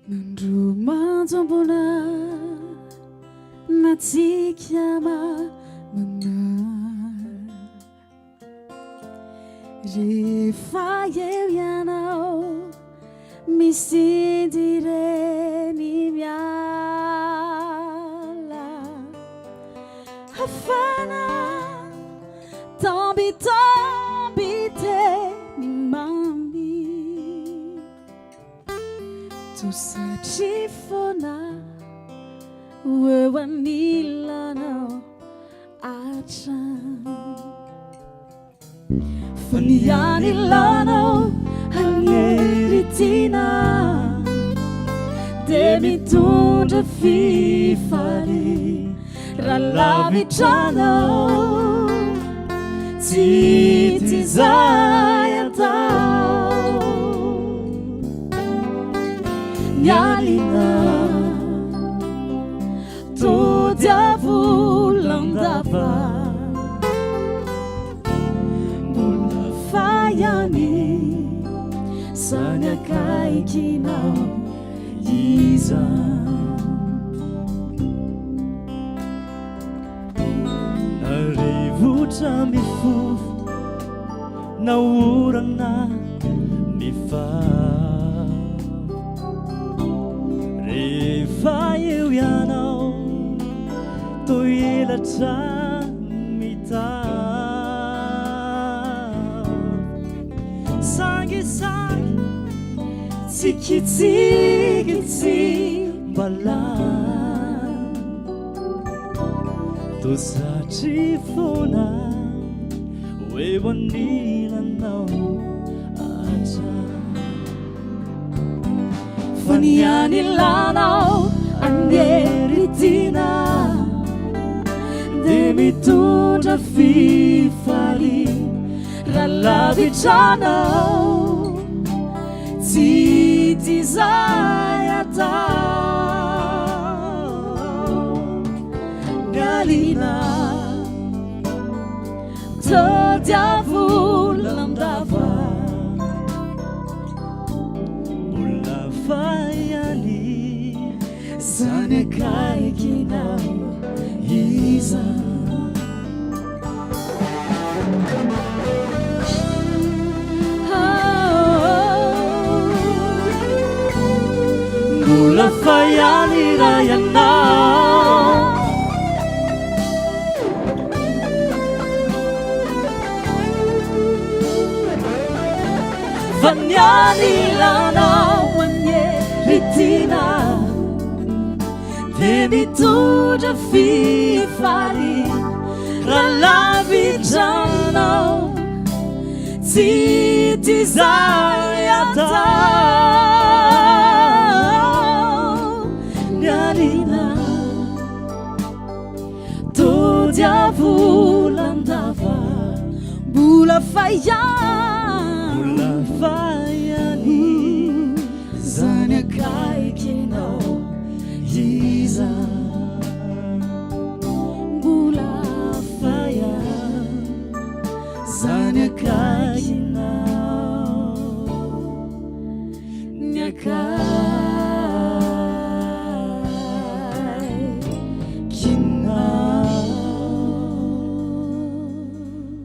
Nandro manjombona natsika mamana Rehefa eo ianao misindy ireny miala Hafana tambitamby teny mamy Toa satria foana ho eo anilanao hatrany Fa ny anilanao anie ry tiana Dia mitondra fifaliana Raha lavitra anao tsy hita izay atao Ny alina todiavolan-dava Mbola fa ihany zany akaikinao izany. Na rivotra mifofo na orana mifafy Rehefa eo ianao toy elatra mitafy Sangisangy Tsikitsiky tsy mba lany Toa satry foana ho eo anilanao hatrany Fa ny anilanao anie ry tiana Dia mitondra fifaliana Raha lavitra anao Tsy hita izay atao Ny alina Tadiavolan-dava Mbola fa ihany Zany akaikinao izany. Mbola fa ihany raha ianao Fa ny anilanao anie ry tiana Dia mitondra fifaliana raha lavitra anao Tsy hita izay atao Ny alina Todiavolan-dava Mbola fa ihany Mbola fa ihany Zany akaikinao izany Mbola fa ihany Zany akaikinao.